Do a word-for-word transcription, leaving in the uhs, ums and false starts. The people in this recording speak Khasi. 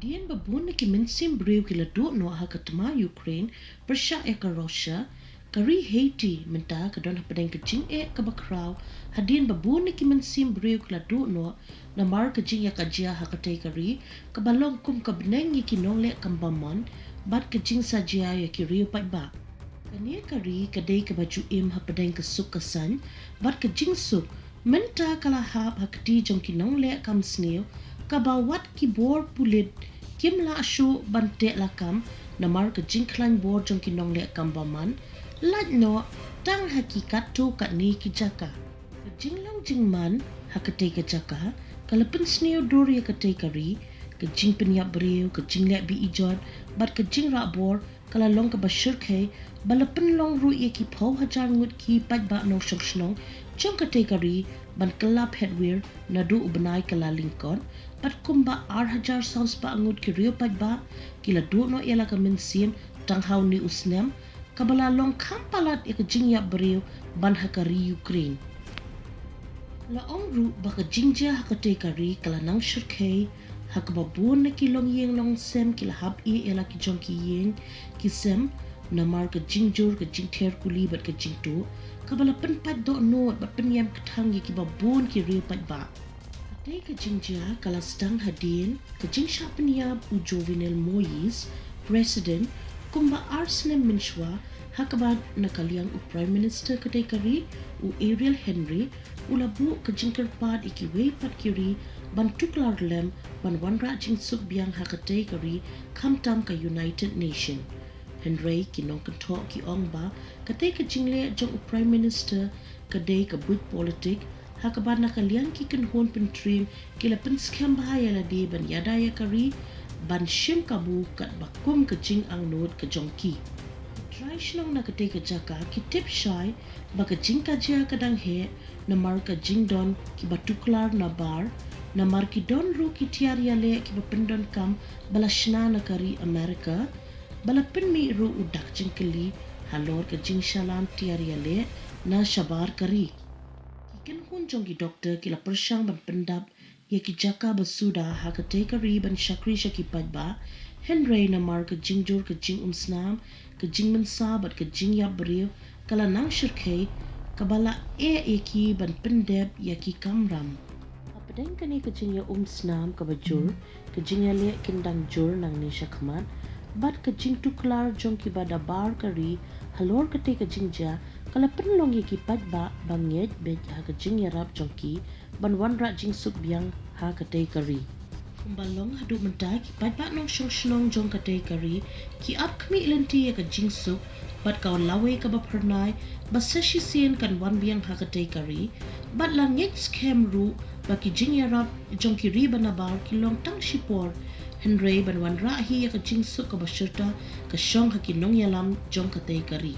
Hadien ba bun na ki mynsiem briew ki la duh noh ha ka tma Ukraine pyrshah ïa ka Russia, ka ri Haiti mynta ka don hapdeng ka jingeh kaba khraw hadien ba bun na ki mynsiem briew ki la duh noh namar ka jingïakajia ha katei ka ri, kaba long kum ka bneng ïa ki nongleh kam bymman bad ka jingsa jia ïa ki riew paidbah. Kane ka ri ka dei kaba ju im hapdeng ka suk ka saiñ bad ka jingsuk, mynta ka la hap ha kti jong ki nongleh kam sniew, kaba wat ki bor pulit kim lah shuh ban teh lakam namar ka jingkhlaiñ bor jong ki nongleh kam bymman, lait noh tang ha ki katto katne ki jaka. Ka jinglong jingman ha katei ka jaka ka la pynsniew dur ïa katei ka ri, ka jingpynïap briew, ka jingleh be-ijot bad ka jingrah bor ka la long kaba shyrkhei, ba la pynlong ruh ïa ki phew hajar ngut ki paidbah nongshong shnong jong katei ka ri ban kylla phet wir naduh u bnai ka la lyngkot, bad kumba ar hajar saw spah ngut ki riew paidbah ki la duh noh ïa la ka mynsiem tang ha une u snem, kaba la long kham palat ïa ka jingïap briew ban ha ka ri Ukraine. La ong ruh ba ka jingjia ha katei ka ri ka la nang shyrkhei, ha kaba bun na ki longïing longsem ki la hap ïeh ïa la ki jong ki ïing ki sem namar ka jingjur, ka jingther kuli bad ka jingtuh, kaba la pynpait dohnud bad pynïam kthang ïa kiba bun ki riew paidbah. Katei ka jingjia ka la sdang hadien ka jingshah pynïap u Jovenel Moïse, President, kumba ar snem mynshuwa, ha kaba na ka liang u Prime Minister katei ka ri, u Ariel Henry, u la buh ka jingkyrpad ïa kiwei pat ki ri ban tuklar lem ban wanrah jingsuk biang ha katei ka ri, khamtam ka United Nation. Hynrei ki nongkynthoh ki ong ba katei ka jingleh jong u Prime Minister ka dei ka buit politik, ha kaba na ka liang ki kynhun pyntriem ki la pynskhem bha ïa lade ban ïada ïa ka ri ban shim kabu katba kum ka jingangnud ka jong ki. Trai shnong na katei ka jaka ki tip shai ba ka jingkajia ka dang heh namar ka jingdon kiba tuklar nabar, namar ki don ruh ki tiar ïaleh kiba pyndonkam ba la shna na ka ri America, ba la pynmih ruh u dak jingkylli halor ka jingshalan tiar ïaleh na shabar ka ri. Ki kynhun jong ki doktor ki la pyrshang ban pyndap ïa ki jaka ba suda ha katei ka ri ban shakri sha ki paidbah, hynrei namar ka jingjur ka jingumsnam, ka jingmynsaw bad ka jingïap briew ka la nang shyrkhei, kaba la eh ïa ki ban pyndep ïa ki kamram. Hapdeng kane ka jingïaumsnam kaba jur, ka jingïaleh kyndang jur nangne shakhmat bad ka jingtuklar jong kiba da bar ka ri halor katei ka jingjia, ka la pynlong ïa ki paidbah ba ngeit beit ha ka jingïarap jong ki ban wanrah jingsuk biang ha katei ka ri. Kumba long haduh mynta, ki paidbah nongshong shnong jong katei ka ri ki ap khmih lynti ïa ka jingsuk bad ka lawei kaba phyrnai ba sa shisien kan wan biang ha katei ka ri, bad la ngeit skhem ruh ba ki jingïarap jong ki ri ba nabar ki long tang shipor, hynrei ban wanrah hi ïa ka jingsuk kaba shyrta ka shong ha ki nongïalam jong katei ka ri.